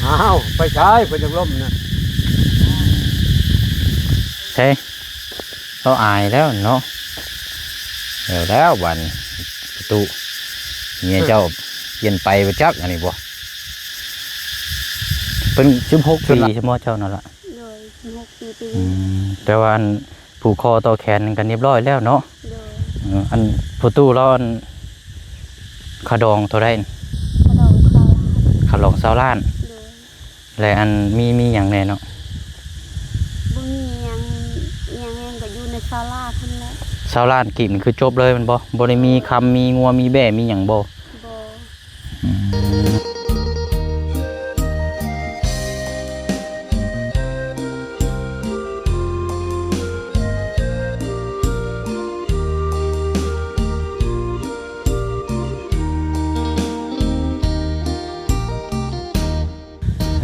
ອ້າວ ໄປໃສ ເພິ່ນຍັງລົ້ມນະ ໃສ ເຮົາອາຍແລ້ວເນາະ. ແລ້ວ ແລ້ວບາດນີ້ ປະຕູ ເມຍເຈົ້າປ່ຽນໄປບໍ່ຈັກ ອັນນີ້ບໍ່ ເພິ່ນສິບຫົກປີ ຊິບໍ່ເຈົ້ານັ້ນລະ? ໂດຍ ສິບຫົກປີ ປີ ອືມ ແຕ່ວ່າອັນ ຜູກຄໍຕໍ່ແຂນນັ້ນກໍຮຽບຮ້ອຍແລ້ວເນາະ. ໂດຍ ເອີ ອັນພໍ່ຕູ້ລາວ ອັນ ຄ່າດອງເທົ່າໃດ? ຄ່າດອງຊາວລ້ານ. ຄ່າດອງຊາວລ້ານ. ໂດຍ ແລະ ອັນ ມີ ມີຫຍັງແດ່ເນາະ? ບໍ່ມີຫຍັງ ຫຍັງ ຫຍັງກໍຢູ່ໃນຊາວລ້ານຫັ້ນແຫຼະ. ຊາວລ້ານກີບນີ້ຄືຈົບເລີຍແມ່ນບໍ່? ບໍ່ໄດ້ມີຄຳ ມີງົວ ມີແບ້ ມີຫຍັງບໍ່? ບໍ່. ອ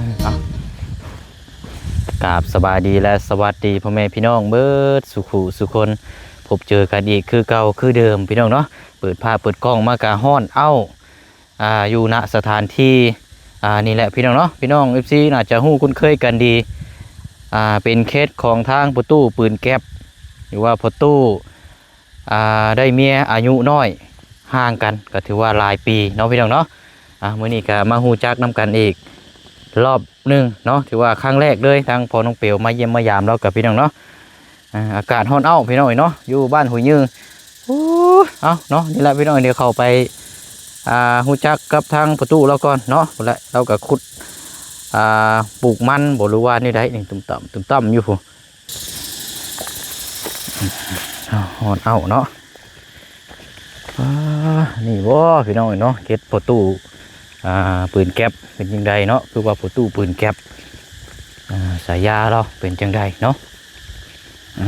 ືມ ເອົາ ກາບສະບາຍດີ ແລະ ສະຫວັດດີພໍ່ແມ່ພີ່ນ້ອງເບິດສູ່ຜູ້ສູ່ຄົນ ພົບເຈີກັນອີກຄືເກົ່າຄືເດີມ ພີ່ນ້ອງເນາະ. ເປີດພາບເປີດກ້ອງມາກະຮ້ອນເອົ້າ ອ່າ ຢູ່ ນະ ສະຖານທີ່ ອ່າ ນີ້ແຫຼະ ພີ່ນ້ອງເນາະ. ພີ່ນ້ອງ ເອັຟຊີ ໜ້າຈະຮູ້ຄຸ້ນເຄີຍກັນດີ ອ່າ ເປັນເຂດຂອງທາງພໍ່ຕູ້ປືນແກັບ ຫຼືວ່າພໍ່ຕູ້ ອ່າ ໄດ້ເມຍອາຍຸນ້ອຍ ຫ່າງກັນກໍຖືວ່າຫຼາຍປີເນາະ ພີ່ນ້ອງເນາະ. ອ່າ ມື້ນີ້ກໍມາຮູ້ຈັກນຳກັນອີກລອບໜຶ່ງເນາະ ຖືວ່າຄັ້ງແລກເລີຍ ທາງພໍ່ນ້ອງເປວມາຢ້ຽມມາຢາມລາວກັບ ພີ່ນ້ອງເນາະ. ອ່າ ອາກາດຮ້ອນເອົ້າ ພີ່ນ້ອງເອີຍເນາະ ຢູ່ບ້ານຫຸຍຍືງ. ໂອ້ ເອົາເນາະ ນີ້ແຫຼະ ພີ່ນ້ອງ ດຽວເຂົ້າໄປ ອ່າ ຮູ້ຈັກກັບທາງພໍ່ຕູ້ລາວກ່ອນເນາະ. ພຸ້ນແຫຼະ ລາວກໍຂຸດ ອ່າ ປູກມັນບໍ່ ຫຼືວ່າແນວໃດນີ້ ຕຸ້ມຕ່ຳ ຕຸ້ມຕ່ຳຢູ່ພຸ້ນ. ຮອດເອົ້າເນາະ. ອ່າ ນີ້ບໍ່ ພີ່ນ້ອງເອີຍເນາະ ເຂດພໍ່ຕູ້ ອ່າ ປືນແກັບ ເປັນຈັ່ງໃດເນາະ? ຄືວ່າພໍ່ຕູ້ປືນແກັບ ອ່າ ສາຍາລາວເປັນຈັ່ງໃດເນາະ? ອື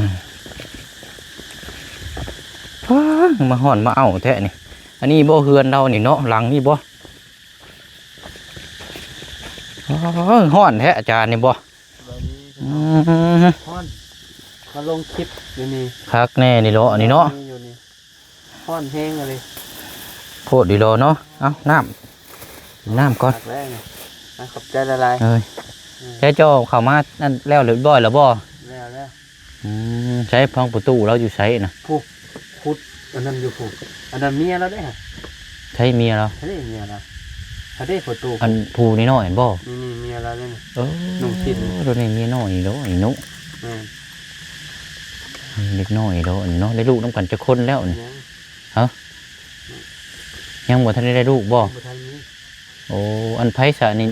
ມ ວ້າ ມາຮ້ອນມາເອົ້າແທ້ນີ້. ອັນນີ້ບໍ່ເຮືອນລາວນີ້ເນາະ ຫຼັງນີ້ບໍ່? ໂອ້ຍ ຮ້ອນແທ້ອາຈານນີ້ບໍ່? ສະບາຍດີ ອືມ ຮ້ອນ ມາລົງຄລິບຢູ່ນີ້ ຄັກແນ່ນີ້ເນາະ ອັນນີ້ເນາະ ຢູ່ນີ້ ຮ້ອນແຮງອີ່ຫຼີ ໂພດດີເນາະ. ເອົາ ນ້ຳ ນ້ຳກ່ອນ ຄັກແລ້ວນີ້ ອ່ະ ຂອບໃຈຫຼາຍໆ ເອີຍ ອືມ ແຕ່ເຈົ້າເຂົ້າມານັ້ນແລ້ວຮຽບຮ້ອຍແລ້ວບໍ່? ແລ້ວແລ້ວ. ອືມ ໃສ ທາງພໍ່ຕູ້ລາວຢູ່ໃສນະ? ຜູ້ ຂຸດອັນນັ້ນຢູ່ຜູ້ ອັນນັ້ນເມຍລາວເດ້. ໃສເມຍລາວ? ໃສເມຍລາວ? ອັນເດ້ພໍ່ຕູ້ ອັນຜູ້ນ້ອຍໆຫັ້ນບໍ່? ນີ້ ນີ້ເມຍລາວເດ້ນີ້. ເອີ ນຸ່ງສິ້ນ ໂຕນີ້ເມຍນ້ອຍນີ້ເນາະ ນີ້ເນາະ. ແມ່ນ ເດັກນ້ອຍເນາະ ນີ້ເນາະ. ໄດ້ລູກນຳກັນຈັກຄົນແລ້ວນີ້? ຍັງ ຮະ? ຍັງບໍ່ທັນໄດ້ລູກບໍ່? ຍັງບໍ່ທັນມີ. ໂອ້ ອັນໃຜຊະນີ້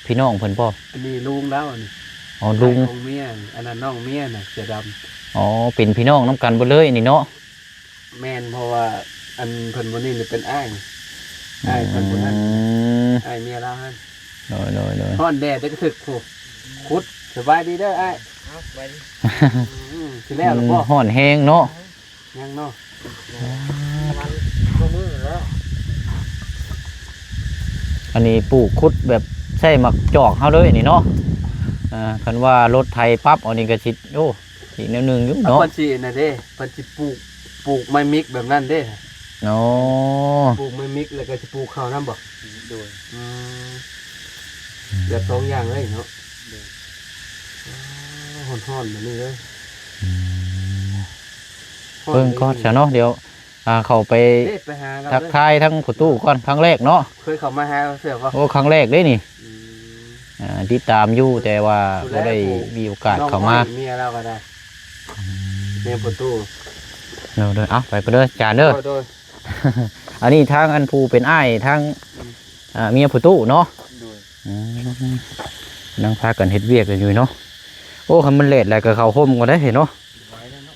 ພີ່ນ້ອງເພິ່ນບໍ່? ອັນນີ້ລຸງລາວ ອັນນີ້ ອໍ ລຸງ ອ້າຍຂອງເມຍ ອັນນັ້ນນ້ອງເມຍນະ ເສືອດຳ. ອໍ ເປັນພີ່ນ້ອງນຳກັນເບິດເລີຍອັນນີ້ເນາະ? ແມ່ນ ເພາະວ່າອັນເພິ່ນຜູ້ນີ້ນີ້ເປັນອ້າຍ ອືມ ອ້າຍເພິ່ນຜູ້ນັ້ນ ອືມ ອ້າຍເມຍລາວຫັ້ນ. ໂດຍ ໂດຍ ໂດຍ. ຮ້ອນແດດກະຖືກຜູ້ ຂຸດ. ສະບາຍດີເດີອ້າຍ. ເອົາ ສະບາຍດີ. ອືມ ຊິແລ້ວແລ້ວບໍ່? ອືມ ຮ້ອນແຮງເນາະ. ຍັງເນາະ ປະມານ ກວ່າມື້ແລ້ວ. ອັນນີ້ປູກຂຸດແບບໃຊ້ໝາກຈອກເຮົາເລີຍນີ້ເນາະ. ອ່າ ຄັນວ່າລົດໄຖປັບເອົານີ້ກະຊິ ໂອ້ ອີກແນວໜຶ່ງຢູ່ເນາະ. ເພິ່ນຊິອັນນັ້ນເດ້ ເພິ່ນຊິປູກ ປູກໄມ້ມິກແບບນັ້ນເດ້. ໂອ້ ປູກໄມ້ມິກແລ້ວກະຊິປູກເຂົ້ານຳບໍ່? ໂດຍ. ອືມ ແບບສອງຢ່າງເລີຍເນາະ. ໂດຍ. ອໍ ຮ້ອນໆແບບນີ້ເລີຍ. ອືມ ເບິ່ງກ່ອນຊະເນາະ ດຽວ ອ່າ ເຂົ້າໄປ ເດ້ ໄປຫາກັນເລີຍ ທັກທາຍທັງພໍ່ຕູ້ກ່ອນ ຄັ້ງແລກເນາະ. ເຄີຍເຂົ້າມາຫາເທື່ອບໍ່? ໂອ້ ຄັ້ງແລກເດ້ນີ້. ອືມ ອ່າ ຕິດຕາມຢູ່ ແຕ່ວ່າບໍ່ໄດ້ມີໂອກາດເຂົ້າມາ. ນ້ອງອ້ອຍເມຍລາວກະໄດ້ ອືມ ເມຍພໍ່ຕູ້. ໂດຍ ໂດຍ. ເອົາ ໄປກ່ອນເດີອາຈານເດີ. ໂດຍ ໂດຍ. ອັນນີ້ທາງອັນຜູ້ເປັນອ້າຍທາງ ອືມ ອ່າ ເມຍພໍ່ຕູ້ເນາະ. ໂດຍ. ອືມ ນັ່ງພາກັນເຮັດວຽກກັນຢູ່ເນາະ. ໂອ້ ຄັນມັນແດດຫຼາຍກະເຂົ້າຮົ່ມກ່ອນເດ້ເນາະ.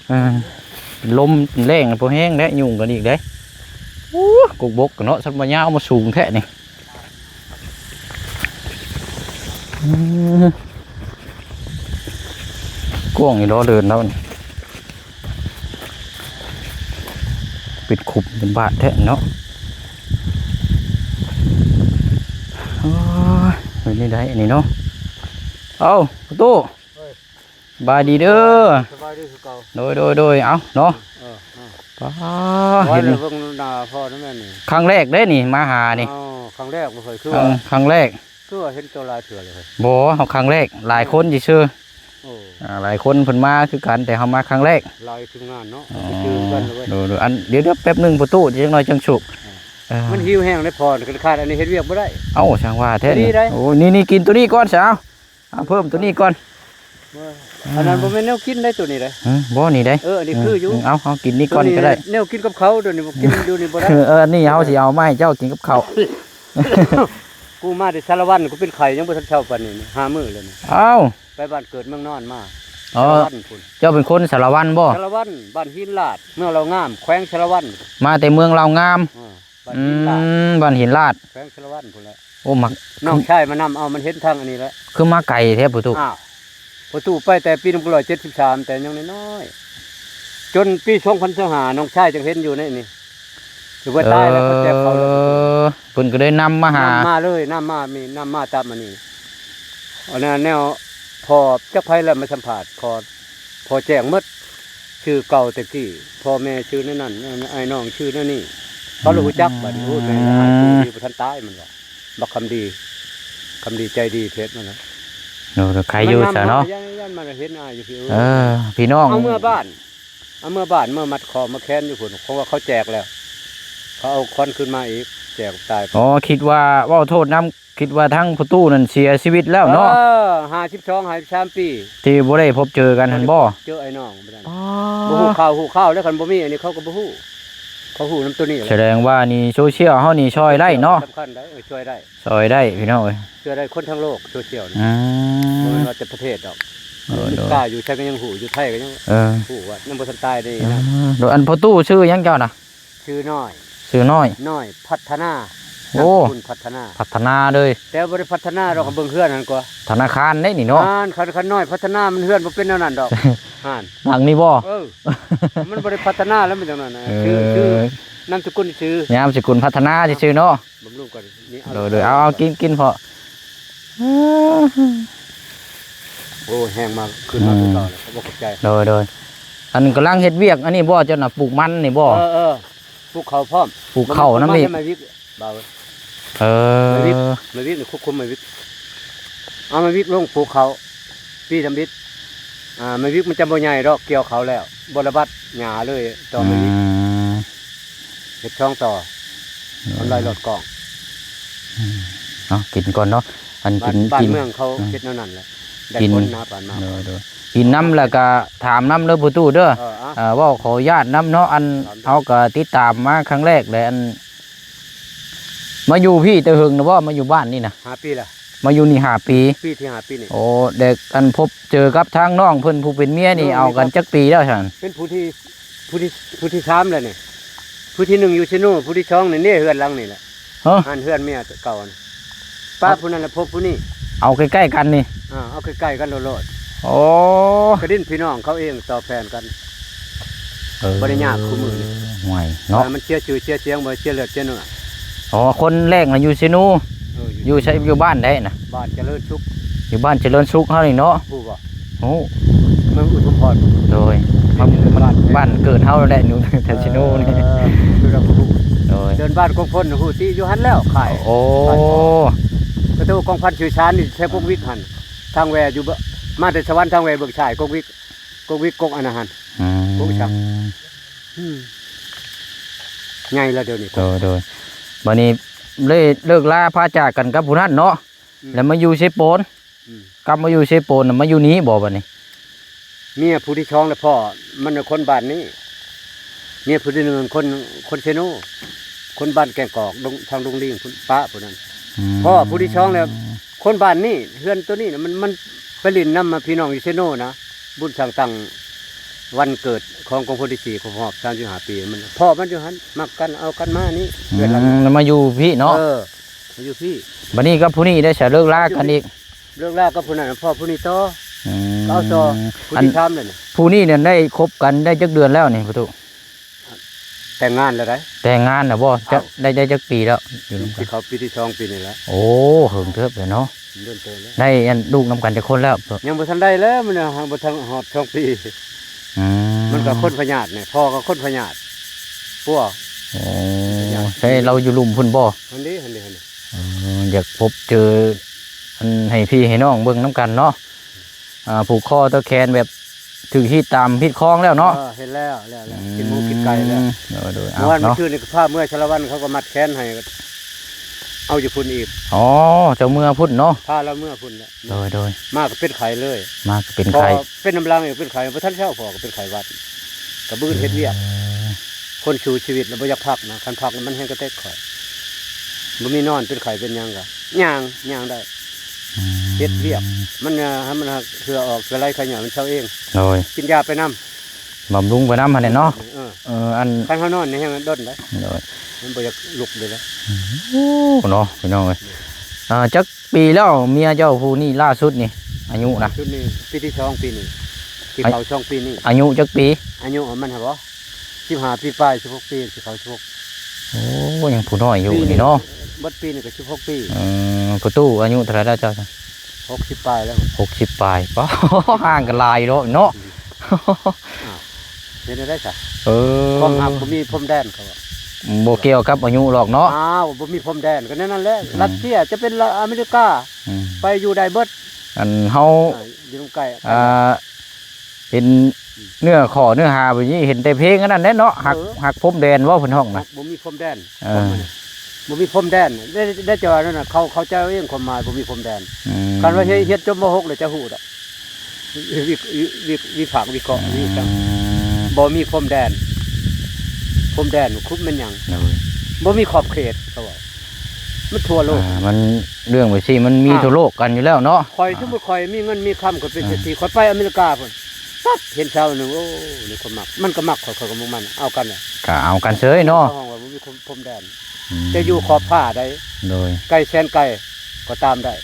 ເອີ ລົມແຮງ ພໍແຮງແລ້ວ ຍຸງກັນອີກເດ້. ໂອ້ ກົກບົກເນາະ ສັດມາຍາວມາສູງແທ້ນີ້. ອືມ ກວ້າງອີ່ຫຼີເດີນແລ້ວນີ້ ເປັນຂຸມເປັນບາດແທ້ເນາະ. ໂອ້ຍ ເປັນຈັ່ງໃດອັນນີ້ເນາະ. ເອົ້າ ຕູ້ ເອີຍ ສະບາຍດີເດີ. ສະບາຍດີຄືເກົ່າ. ໂດຍ ໂດຍ ໂດຍ. ເອົ້າເນາະ ເອີ ເອີ ປ້າ ເຫັນ ເບິ່ງໜ້າພໍ່ນຳແມ່ນີ້ ຄັ້ງແລກເດ້ນີ້ມາຫານີ້. ອໍ ຄັ້ງແລກບໍ່ເຄີຍ ຄື ເອີ ຄັ້ງແລກ. ເອີ ເຫັນໂຕຫຼາຍເທື່ອເລີຍ. ບໍ່ ເຮົາຄັ້ງແລກ ຫຼາຍຄົນຊື່ໆ. ໂອ້ ອ່າ ຫຼາຍຄົນເພິ່ນມາຄືກັນ ແຕ່ເຮົາມາຄັ້ງແລກ. ຫຼາຍທີມງານເນາະ ເອີ ໄປຈື່ກັນເລີຍ. ໂດຍໆ ອັນ ດຽວໆ ແປັບໜຶ່ງພໍ່ຕູ້ ຈັກໜ້ອຍຈັ່ງສຸກ. ເອີ ມັນຫິວແຮງເດ້ພໍ່ ຄັນຂາດອັນນີ້ເຮັດວຽກບໍ່ໄດ້. ເອົ້າ ຊ່າງວ່າແທ້ນີ້. ໂອ້ ນີ້ໆ ກິນໂຕນີ້ກ່ອນຊະ ເອົາ ເອົາເພີ່ມໂຕນີ້ກ່ອນ. ອັນນັ້ນບໍ່ແມ່ນແນວກິນໄດ໋ ໂຕນີ້ໄດ໋. ເອີ ບໍ່ ນີ້ໄດ໋. ເອີ ອັນນີ້ຄືຢູ່ ອືມ ເອົາ ເຮົາກິນນີ້ກ່ອນກໍໄດ້. ແນວກິນກັບເຂົ້າ ໂຕນີ້ບໍ່ກິນຢູ່ນີ້ບໍ່ໄດ້. ເອີ ອັນນີ້ເຮົາຊິເອົາມາໃຫ້ເຈົ້າກິນກັບເຂົ້າ. ກູມາແຕ່ສາລະວັນ ກູເປັນໄຂ້ ຍັງບໍ່ທັນເຊົາປານນີ້ ຫ້າມື້ແລ້ວນີ້. ເອົ້າ ໄປບ້ານເກີດເມືອງນອນມາ. ອໍ ສາລະວັນພຸ້ນ. ເຈົ້າເປັນຄົນສາລະວັນບໍ່? ສາລະວັນ ບ້ານຫີນລາດ ເມືອງລາວງາມ ແຂວງສາລະວັນ. ມາແຕ່ເມືອງລາວງາມ. ເອີ ບ້ານຫີນລາດ. ອືມ ບ້ານຫີນລາດ ແຂວງສາລະວັນພຸ້ນແຫຼະ. ໂອ້ ມັກ ນ້ອງຊາຍມານຳເອົາ ມັນເຫັນທາງອັນນີ້ແຫຼະ. ຄືມາໄກແທ້ພໍ່ຕູ້? ອ້າວ ພໍ່ຕູ້ໄປແຕ່ປີໜຶ່ງພັນເກົ້າຮ້ອຍເຈັດສິບສາມ ແຕ່ຍັງນ້ອຍໆ ຈົນປີສອງພັນຊາວຫ້າ ນ້ອງຊາຍຈັ່ງເຫັນຢູ່ໃນນີ້. ຖືວ່າຕາຍແລ້ວ ເອີ ເພິ່ນແຈກເຂົາແລ້ວ. ເພິ່ນກໍເລີຍນຳມາຫາ. ນຳມາເລີຍ ນຳມາ ມີ ນຳມາຕາມອັນນີ້. ອັນນັ້ນແນວ ພໍ່ ຈັກໃຜແລ້ວມາສຳພາດ ພໍ່ ພໍ່ແຈ້ງໝົດ ຊື່ເກົ່າແຕ່ກີ້ ພໍ່ແມ່ຊື່ແນວນັ້ນ ອ້າຍນ້ອງຊື່ແນວນີ້ ເຂົາລະຮູ້ຈັກ. ອືມ ບັດນີ້ ໂອ້ ແມ່ນລະ ອືມ ອ້າຍຜູ້ນີ້ບໍ່ທັນຕາຍ ມັນວ່າ ບັກຄຳດີ ຄຳດີໃຈດີເພດມັນນະ. ໂອ້ ໃຄຢູ່ຊະເນາະ. ຢ້ານ ຢ້ານມັນເຫັນອ້າຍຢູ່ພີ້. ເອີ ພີ່ນ້ອງ ເອົາເມືອບ້ານ ເອົາເມືອບ້ານ ເມືອມັດຂໍ້ມັດແຂນຢູ່ພຸ້ນ ເພາະວ່າເຂົາແຈກແລ້ວ ເຂົາເອົາຂວັນຄືນມາອີກ ແຈກຕາຍ. ອໍ ຄິດວ່າ ເວົ້າໂທດນຳ ຄິດວ່າທາງພໍ່ຕູ້ນັ້ນເສຍຊີວິດແລ້ວເນາະ. ເອີ ຫ້າສິບສອງ ຫ້າສິບສາມປີ ທີ່ບໍ່ໄດ້ພົບເຈີກັນຫັ້ນບໍ່? ບໍ່ໄດ້ພົບເຈີອ້າຍນ້ອງບໍ່ໄດ້. ອໍ ບໍ່ຮູ້ຂ່າວ ຮູ້ຂ່າວແລ້ວ ຄັນບໍ່ມີອັນນີ້ເຂົາກໍບໍ່ຮູ້. ເຂົາຮູ້ນຳໂຕນີ້ແຫຼະ. ສະແດງວ່ານີ້ໂຊຊຽວເຮົານີ້ຊ່ອຍໄດ້ເນາະ. ສຳຄັນໄດ໋ ເອີ ຊ່ວຍໄດ້ ຊ່ອຍໄດ້ພີ່ນ້ອງເອີຍ. ຊ່ວຍໄດ້ຄົນທັງໂລກ ໂຊຊຽວນີ້. ອືມ ບໍ່ແມ່ນວ່າແຕ່ປະເທດດອກ. ເອີ ອາເມລິກາ ຢູ່ໃສກໍຍັງຮູ້ ຢູ່ໄທກໍຍັງ ເອີ ຮູ້ວ່າຍັງບໍ່ທັນຕາຍເດ້. ເອີ ນະ ໂດຍ ອັນພໍ່ຕູ້ຊື່ຫຍັງເຈົ້ານະ? ຊື່ນ້ອຍ ຊື່ນ້ອຍ ນ້ອຍພັດທະນາ. ໂອ້ ນາມສະກຸນພັດທະນາ ພັດທະນາເລີຍ. ແຕ່ບໍ່ໄດ້ພັດທະນາດອກ ເບິ່ງເຮືອນຫັ້ນກວ່າ ທະນາຄານເດ້ນີ້ເນາະ. ອ່ານ ຄັນ ຄັນນ້ອຍພັດທະນາ ມັນເຮືອນບໍ່ເປັນແນວນັ້ນດອກ. ອ່ານ ຫຼັງນີ້ບໍ່? ເອີ ມັນບໍ່ໄດ້ພັດທະນາແລ້ວ ມັນຈັ່ງນັ້ນນະ. ເອີ ຊື່ ຊື່ນາມສະກຸນຊື່ ນາມສະກຸນພັດທະນາຊື່ໆເນາະ. ບຳລຸງກ່ອນນີ້. ໂດຍໆ ເອົາ ເອົາ ກິນ ກິນເພາະ. ໂອ້ ແຮງມາ ຂຶ້ນມາຄືເກົ່າແລ້ວ ຂອບອົກຂອບໃຈ. ໂດຍໆ ອັນກຳລັງເຮັດວຽກອັນນີ້ບໍ່ ເຈົ້ານະ ປູກມັນນີ້ບໍ່? ເອີໆ ປູກເຂົ້າພ້ອມ ປູກເຂົ້ານຳອີກ. ມາວິກ ບ່າວ ເອີ ມາວິກ ມາວິກນີ້ ຄວບຄຸມມາວິກ ເອົາມາວິກລົງປູກເຂົ້າ ປີທຳອິດ. ອ່າ ມາວິກມັນຈະບໍ່ໃຫຍ່ດອກ ກ່ຽວເຂົ້າແລ້ວ ບໍ່ລະບັດຫຍ້າເລີຍ ຕໍ່ມາວິກ. ອືມ ເຮັດຊ່ອງຕໍ່ ເອີ ທຳລາຍຫຼອດກ້ອງ. ອືມ ເອົາ ກິນກ່ອນເນາະ ອັນ ບ້ານ ກິນ ບ້ານເມືອງເຂົາ ອືມ ເຮັດແນວນັ້ນແຫຼະ ໄດ້ຜົນນະ ບ້ານເຮົາ. ໂດຍໆ ກິນນຳ ແລ້ວກະຖາມນຳເດີ ພໍ່ຕູ້ເດີ. ເອີ ເອີ ເວົ້າຂໍອະນຸຍາດນຳເນາະ ອັນ ເຮົາກະຕິດຕາມມາຄັ້ງແລກແຫຼະ ອັນ ມາຢູ່ພີ້ແຕ່ເຫິງນະບໍ່? ມາຢູ່ບ້ານນີ້ນະ ຫ້າປີລະ. ມາຢູ່ນີ້ຫ້າປີ ປີທີຫ້າປີນີ້. ໂອ້ ແລະ ອັນ ພົບເຈີກັບທາງນ້ອງເພິ່ນຜູ້ເປັນເມຍນີ້ ເອົາກັນຈັກປີແລ້ວຊັ້ນ? ເປັນຜູ້ທີ ຜູ້ທີ ຜູ້ທີສາມແລ້ວນີ້. ຜູ້ທີໜຶ່ງຢູ່ເຊໂນ ຜູ້ທີສອງນີ້ ເນ ເຮືອນຫຼັງນີ້ແຫຼະ. ຮະ ຫັ້ນເຮືອນເມຍເກົ່າຫັ້ນ. ປ້າຜູ້ນັ້ນລະພົບຜູ້ນີ້ ເອົາໃກ້ໆກັນນີ້. ອ່າ ເອົາໃກ້ໆກັນໂລດໆ. ໂອ້ ກະດິນພີ່ນ້ອງເຂົາເອງຕໍ່ແຜ່ນກັນ. ເອີ ບໍ່ໄດ້ຍາກຄູ່ມື້ນີ້. ຫ່ວຍເນາະ ມັນເສຍຊື່ເສຍສຽງ ບໍ່ເສຍເລືອດເສຍເນື້ອ. ອໍ ຄົນແລກນະຢູ່ເຊໂນ. ເອີ ຢູ່ ຢູ່ໃສ? ຢູ່ບ້ານໃດນະ? ບ້ານຈະເລີນສຸກ ຢູ່ບ້ານຈະເລີນສຸກເຮົານີ້ເນາະ. ຮູ້ບໍ່? ຮູ້ ເມືອງອຸທຸມພອນ. ໂດຍ ບ້ານ ບ້ານເກີດເຮົາແຫຼະ ຢູ່ແຖວເຊໂນນີ້. ເອີ ຄືລະຮູ້. ໂດຍ ເດີ່ນບ້ານກອງພົນ ຮູ້ຕິ ຢູ່ຫັ້ນແລ້ວ ຄ້າຍ. ໂອ້ ປະຕູກອງພັນສື່ສານນີ້ ແຖວກົກວິກຫັ້ນ ທາງແວ່ຢູ່ ມາແຕ່ສະຫວັນ ທາງແວ່ເບື້ອງຊ້າຍ ກົກວິກ ກົກວິກ ກົກອັນນັ້ນຫັ້ນ. ອືມ ກົກອີ່ສັງ. ອືມ ໃຫຍ່ແລ້ວດຽວນີ້. ໂດຍໆ ບາດນີ້ເລີກ ເລີກລາພາຈາກກັນກັບຜູ້ນັ້ນເນາະ. ອືມ ແລ້ວມາຢູ່ເຊໂປນ. ອືມ ກັບມາຢູ່ເຊໂປນ ມາຢູ່ນີ້ບໍ່ບາດນີ້? ເມຍຜູ້ທີສອງລະພໍ່ມັນຄົນບ້ານນີ້. ເມຍຜູ້ທີໜຶ່ງຄົນ ຄົນເຊໂນ ຄົນບ້ານແກ້ງກອກ ດົງ ທາງດົງລີງພຸ້ນ ປ້າຜູ້ນັ້ນ. ອືມ ພໍ່ຜູ້ທີສອງລະຄົນບ້ານນີ້. ເຮືອນໂຕນີ້ນະ ມັນ ມັນໄປຫຼິ້ນນຳພີ່ນ້ອງຢູ່ເຊໂນນະ. ບຸນສ້າງຕັ້ງວັນເກີດຂອງກອງພົນທີສີ່ ຄົບຮອບສາມສິບຫ້າປີ ມັນ ພໍ່ມັນຢູ່ຫັ້ນ ມັກກັນ ເອົາກັນມານີ້. ອືມ ເຮືອນຫຼັງ ມາຢູ່ພີ້ເນາະ. ເອີ ມາຢູ່ພີ້. ບາດນີ້ກັບຜູ້ນີ້ໄດ້ສະ ເລີກລາກັນອີກ? ເລີກລາກັບຜູ້ນັ້ນ ພໍ່ຜູ້ນີ້ຕໍ່. ອືມ ກໍເອົາຕໍ່ຜູ້ທີສາມແລ້ວນີ້. ຜູ້ນີ້ນັ້ນໄດ້ຄົບກັນໄດ້ຈັກເດືອນແລ້ວນີ້ ພໍ່ຕູ້? ແຕ່ງງານແລ້ວໃດ໋. ແຕ່ງງານແລ້ວບໍ່? ເຈົ້າ ໄດ້ ໄດ້ຈັກປີແລ້ວ? ຢູ່ນຳກັນ ຊິເຂົ້າປີທີສອງປີນີ້ແຫຼະ. ໂອ້ ເຫິງເຕີບແລ້ວເນາະ. ດົນເຕີບແລ້ວ. ໄດ້ອັນລູກນຳກັນຈັກຄົນແລ້ວ? ຍັງບໍ່ທັນໄດ້ແລ້ວ ມັນຍັງບໍ່ທັນຮອດສອງປີ. ອືມ ມັນກໍຄົນພະຍາດນີ້ ພໍ່ກໍຄົນພະຍາດປົວ. ໂອ້ ໃຊ່ລາວຢູ່ລຸ່ມພຸ້ນບໍ່? ຫັ້ນເດ້ ຫັ້ນເດ້ ຫັ້ນເດ້. ເອີ ຢາກພົບເຈີ ອັນໃຫ້ພີ່ໃຫ້ນ້ອງເບິ່ງນຳກັນເນາະ ອ່າ ຜູກຄໍຕໍ່ແຂນແບບຖືກຮີດຕາມຮີດຄອງແລ້ວເນາະ. ເອີ ເຫັນແລ້ວ ແລ້ວ ແລ້ວ ອືມ ກິນໝູກິນໄກ່ແລ້ວ. ໂດຍໆ ເອົາ ເມື່ອວານ ເນາະ ມື້ຄືນນີ້ກໍພາເມືອສາລະວັນ ເຂົາກໍມັດແຂນໃຫ້ ເອົາຢູ່ພຸ້ນອີກ. ອໍ ເຈົ້າເມືອພຸ້ນເນາະ. ພາລາວເມືອພຸ້ນແຫຼະ. ໂດຍໆ ມາກໍເປັນໄຂ້ເລີຍ. ມາກໍເປັນໄຂ້ ເປັນນຳຫຼັງອີກ ເປັນໄຂ້ ບໍ່ທັນເຊົາພໍກໍເປັນໄຂ້ຫວັດ ກໍບຶດເຮັດວຽກ. ເອີ ຄົນສູ້ຊີວິດແລ້ວບໍ່ຢາກພັກນະ ຄັນພັກມັນແຮງກະເຕັກຂ້ອຍ ບໍ່ມີນອນ ເປັນໄຂ້ເປັນຫຍັງກໍຍ່າງ ຍ່າງໄດ້. ອືມ ເຮັດວຽກ ມັນ ເອີ ໃຫ້ມັນເຫື່ອອອກ ເຫື່ອໄຫຼໄຂຫຍ້ອຍມັນເຊົາເອງ. ໂດຍ ກິນຢາໄປນຳ ບຳລຸງໄປນຳຫັ້ນແຫຼະເນາະ. ເອີ ເອີ ອັນ ຄັນເຮົານອນນີ້ແຮງດົນໄດ໋. ໂດຍ ມັນບໍ່ຢາກລຸກເລີຍນະ. ໂອ້ ເນາະ ພີ່ນ້ອງເອີຍ. ອ່າ ຈັກປີແລ້ວເມຍເຈົ້າຜູ້ນີ້ລ່າສຸດນີ້ ອາຍຸນະ? ຊຸດນີ້ປີທີສອງ ປີນີ້ ຊິເຂົ້າສອງປີນີ້. ອາຍຸຈັກປີ? ອາຍຸມັນຫະບໍ? ສິບຫ້າປີປາຍ ສິບຫົກປີ ຊິເຂົ້າສິບຫົກ. ໂອ້ ຍັງຜູ້ນ້ອຍຢູ່ນີ້ເນາະ. ເບິດປີນີ້ກໍສິບຫົກປີ. ເອີ ພໍ່ຕູ້ອາຍຸເທົ່າໃດແລ້ວເຈົ້າ? ຫົກສິບປາຍແລ້ວ. ຫົກສິບປາຍ ປ້າ ຫ່າງກັນຫຼາຍເນາະ ເນາະ. ອ້າວ ເຮັດແນວໃດຊະ? ເອີ ຄວາມຮັກບໍ່ມີພົມແດນ ເຂົາວ່າ ບໍ່ກ່ຽວກັບອາຍຸດອກເນາະ. ອ້າວ ບໍ່ມີພົມແດນ ກໍແນວນັ້ນແຫຼະ. ອືມ ຣັດເຊຍຈະເປັນອາເມລິກາ ອືມ ໄປຢູ່ໄດ້ເບິດ. ອັນເຮົາ ອ່າ ຢູ່ນຳໃກ້ ອ່າ ເຫັນເນື້ອຂໍ້ເນື້ອຫາແບບນີ້ ເຫັນແຕ່ເພງອັນນັ້ນແຫຼະເນາະ. ຮັກ ເອີ ຮັກພົມແດນເວົ້າເພິ່ນຮ້ອງນະ ບໍ່ມີພົມແດນ. ເອີ ບໍ່ມີພົມແດນ ໄດ້ ໄດ້ແຕ່ວ່ານັ້ນນະ ເຂົາເຂົ້າໃຈເອົາເອງຄວາມໝາຍບໍ່ມີພົມແດນ. ອືມ ຄັນວ່າຮຽນ ຮຽນຈົບ ມໍຫົກ ແລ້ວຈະຮູ້ດອກ ວິ ວິ ວິ ວິພາກວິເຄາະ ອືມ ວິຈັງ ບໍ່ມີພົມແດນ. ພົມແດນຄຸບແມ່ນຫຍັງ? ໂດຍ ບໍ່ມີຂອບເຂດ ເຂົາເວົ້າ ມັນທົ່ວໂລກ. ອ່າ ມັນເລື່ອງແບບຊີ້ມັນມີ ອ້າວ ທົ່ວໂລກກັນຢູ່ແລ້ວເນາະ. ຂ້ອຍ ອ່າ ສົມມຸດຂ້ອຍມີເງິນມີຄຳ ຂ້ອຍເປັນເສດຖີ ອ່າ ຂ້ອຍໄປອາເມລິກາພຸ້ນ ປັບ ເຫັນຊາວໜຶ່ງ ໂອ້ ນີ້ຄົນມັກ ມັນກໍມັກຂ້ອຍ ຂ້ອຍກໍມັກມັນ ເອົາກັນແຫຼະ ກໍເອົາກັນເສີຍເນາະ. ເຂົາຮ້ອງວ່າບໍ່ມີພົມ ພົມແດນ ອືມ ຈະຢູ່ຂອບຟ້າໃດ ໂດຍ ໄກແສນໄກກໍຕາມໄດ້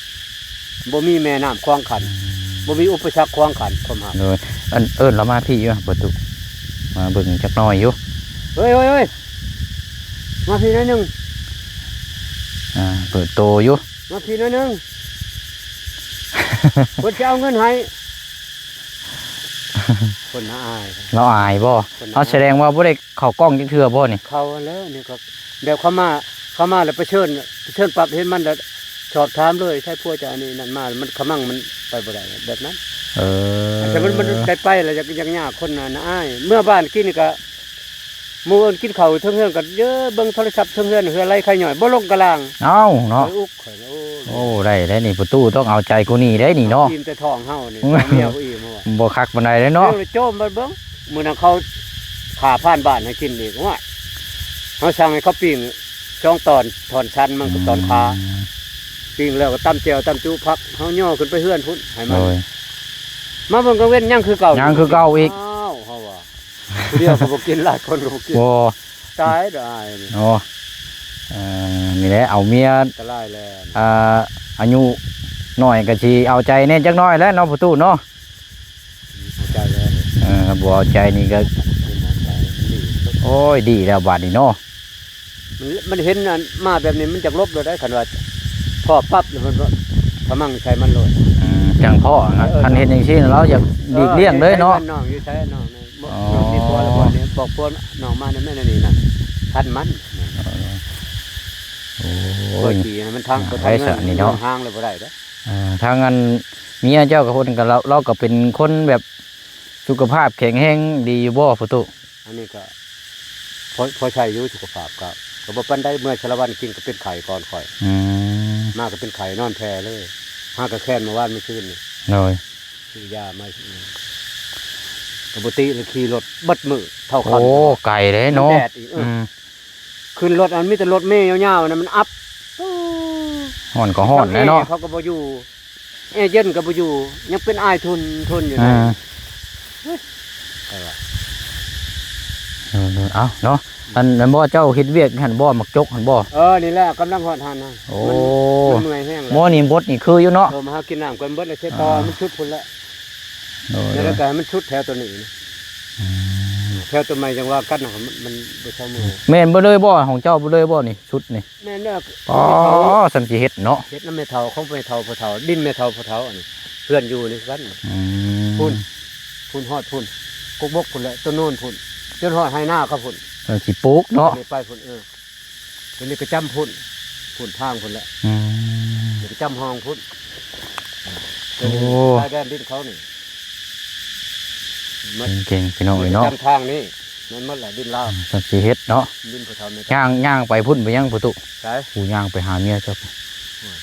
ບໍ່ມີແມ່ນ້ຳຂວາງຂັ້ນ ອືມ ບໍ່ມີອຸປະສັກຂວາງຂັ້ນຄວາມຮັກ. ໂດຍ ອັນ ເອີ້ນລາວມາພີ້ຢູ່ ປະຕູ ມາເບິ່ງຈັກໜ້ອຍຢູ່. ເຮີ້ຍ ເຮີ້ຍ ເຮີ້ຍ ມາພີ້ໜ້ອຍໜຶ່ງ. ອ່າ ເປີດໂຕຢູ່ ມາພີ້ໜ້ອຍໜຶ່ງ ເພິ່ນຈະເອົາເງິນໃຫ້. ຄົນໜ້າອາຍ ລາວອາຍບໍ່? ຄົນໜ້າອາຍ ເອົາ ສະແດງວ່າບໍ່ໄດ້ເຂົ້າກ້ອງຈັກເທື່ອບໍ່ນີ້? ເຂົ້າແລ້ວນີ້ກໍ ແບບເຂົາມາ ເຂົາມາແລ້ວໄປເຊີນ ໄປເຊີນປັບເຫັນມັນແລ້ວສອບຖາມເລີຍ ໃຊ້ຜົວຈາອັນນີ້ນັ້ນມາ ມັນຂະມັງມັນໄປບໍ່ໄດ້ແບບນັ້ນ. ເອີ ອັນທີ່ມັນ ມັນໄດ້ໄປແລ້ວ ຢາກ ຢາກຍາກຄົນໜ້າອາຍ. ເມື່ອບ້ານກິນນີ້ກໍ ໝູ່ເອີ້ນກິນເຂົ້າເທິງເຮືອນກໍເອີ ເບິ່ງໂທລະສັບເທິງເຮືອນ ເຫື່ອໄຫຼໄຂຍ້ອຍ ບໍ່ລົງກະລ່າງ. ເອົ້າ ເນາະ ຂ້ອຍອຸກ ຂ້ອຍ ໂອ້ ໂອ້ ໄດ້ ໄດ້ນີ້ ປະຕູຕ້ອງເອົາໃຈກູນີ້ໄດ້ນີ້ເນາະ. ອີ່ມແຕ່ທ້ອງເຮົານີ້ ເມຍບໍ່ອີ່ມ ບໍ່ຄັກປານໃດເດ້ເນາະ. ໂຈມມາເບິ່ງ ມື້ນັ້ນເຂົາຂ້າຜ່ານບ້ານໃຫ້ກິນອີກ. ໂອ້ຍ ເຮົາສັ່ງໃຫ້ເຂົາປີ້ງສອງຕອນ ທ່ອນສັນມັນກັບຕອນຂາ ອືມ ປີ້ງແລ້ວກໍຕຳແຈ່ວຕຳຈຸຜັກ ເຮົາຍໍຂຶ້ນໄປເຮືອນພຸ້ນໃຫ້ມັນ. ໂດຍ ມາເບິ່ງກາງເວັນຍັງຄືເກົ່າ ຍັງຄືເກົ່າອີກ. ອ້າວ ເຮົາວ່າ ຜູ້ດຽວກໍບໍ່ກິນ ຫຼາຍຄົນກໍບໍ່ກິນ. ບໍ່ ຕາຍດອກອ້າຍນີ້. ໂອ້ ເອີ ນີ້ແຫຼະ ເອົາເມຍ ອັນຕະລາຍແລ້ວ. ອ່າ ອາຍຸນ້ອຍກໍຊິເອົາໃຈແດ່ຈັກໜ້ອຍແຫຼະເນາະ ພໍ່ຕູ້ເນາະ. ເອົາໃຈແລ້ວ ເອີ ບໍ່ເອົາໃຈນີ້ກໍ ໂອ້ຍ ດີແລ້ວບາດນີ້ເນາະ. ມັນ ມັນເຫັນອັນມາແບບນີ້ ມັນຢາກຫຼົບໂລດໄດ໋ ຄັນວ່າພໍ້ປັບແລ້ວມັນກໍຂະມັງໃສ່ມັນໂລດ. ອືມ ຈັ່ງພໍ້ນະ. ເອີ ຄັນເຫັນຈັ່ງຊີ້ລາວຢາກຫຼີກລ້ຽງເລີຍເນາະ. ເອີ ນ້ອງຢູ່ໃສ ນ້ອງ ບໍ່ ອໍ ນ້ອງມີຜົວແລ້ວບໍ່ນີ້? ບອກຜົວນ້ອງມາແດ່ແມ່ນອັນນີ້ນະ ຄັນມັນ. ໂອ້ ໂອ້ຍ ເປີດປີໃຫ້ມັນທັງ ອ່າ ບໍ່ທັນເງິນ ໄດ້ຊະນີ້ເນາະ ເລື່ອງຮ່າງແລ້ວບໍ່ໄດ້ເດ້. ອ່າ ທາງອັນເມຍເຈົ້າກໍເພິ່ນກໍ ລາວ ລາວກໍເປັນຄົນແບບສຸຂະພາບແຂງແຮງດີຢູ່ບໍ່ ພໍ່ຕູ້? ອັນນີ້ກໍພໍ ພໍໃຊ້ຢູ່ສຸຂະພາບ ກໍ ກໍບໍ່ປານໃດ. ເມື່ອສາລະວັນກິນກໍເປັນໄຂ້ກ່ອນຂ້ອຍ. ອືມ ມາກໍເປັນໄຂ້ນອນແຜ່ເລີຍ ຫາກະແຄນເມື່ອວານມື້ຊືນນີ້. ໂດຍ ຊື້ຢາມາ ກໍບໍ່ຕິລະຂີ່ລົດເບິດມື້ເທົ່າຄ່ຳ. ໂອ້ ໄກເດ້ເນາະ ມັນແດດອີກ. ເອີ ອືມ ຂຶ້ນລົດ ອັນມີແຕ່ລົດເມຍາວໆນັ້ນ ມັນອັບ ຮ້ອນກໍຮ້ອນແຫຼະເນາະ. ເຂົາກໍບໍ່ຢູ່ ແອເຢັນກໍບໍ່ຢູ່ ຍັງເປັນອາຍທຸ່ນໆຢູ່. ອ່າ ເອີຍ ເອີ ເອົາເນາະ. ອັນນັ້ນບໍ່ ເຈົ້າເຮັດວຽກຫັ້ນບໍ່ ໝາກຈົກຫັ້ນບໍ່? ເອີ ນີ້ແຫຼະ ກຳລັງຮອດຫັ້ນນະ. ໂອ້ ມັນ ມັນເມື່ອຍແຮງແລ້ວ. ໝໍນີ້ບົດນີ້ຄືຢູ່ເນາະ. ເອີ ມາຫາກິນນ້ຳກ່ອນ ເບິດແລ້ວເສຍຕໍ່. ອ່າ ມັນສຸດພຸ້ນແຫຼະ. ໂດຍ ແລ້ວກໍໃຫ້ມັນສຸດແຖວໂຕນີ້ນະ. ອືມ ແຖວໂຕໃໝ່ຈັ່ງວ່າກັນນະ ມັນ ມັນບໍ່ເຊົາເມື່ອຍ. ແມ່ນເບິດເລີຍບໍ່? ຂອງເຈົ້າເບິດເລີຍບໍ່ນີ້ ຊຸດນີ້? ແມ່ນແລ້ວ. ອໍ ສ່ຳຊິເຮັດເນາະ. ເຮັດນຳແມ່ເຖົ້າ ຂອງແມ່ເຖົ້າພໍ່ເຖົ້າ ດິນແມ່ເຖົ້າພໍ່ເຖົ້າ ອັນນີ້ເພື່ອນຢູ່ນຳກັນ. ອືມ ພຸ້ນ ພຸ້ນຮອດພຸ້ນ ກົກບົກພຸ້ນແຫຼະ ຕົ້ນໂນນພຸ້ນ ຈົນຮອດໄຮ່ນາເຂົາພຸ້ນ. ເອີ ຊິປູກເນາະ ໄປພຸ້ນ. ເອີ ຕົວນີ້ກໍຈຳພຸ້ນ ພຸ້ນທາງພຸ້ນແຫຼະ. ອືມ ນີ້ກໍຈຳຫ້ອງພຸ້ນ. ໂອ້ ຊາຍແດນດິນເຂົານີ້ ເກັ່ງໆ ພີ່ນ້ອງເອີຍເນາະ ຢູ່ປະຈຳທາງນີ້ ແມ່ນໝົດແຫຼະດິນລາວ ຈັ່ງຊິເຮັດເນາະ ດິນຜູ້ເຖົ້າແມ່ເຖົ້າ ຍ່າງ ຍ່າງໄປພຸ້ນໄປຍັງປະຕູ ໃສ ຜູ້ຍ່າງໄປຫາເມຍເຈົ້າ ໂອ້ຍ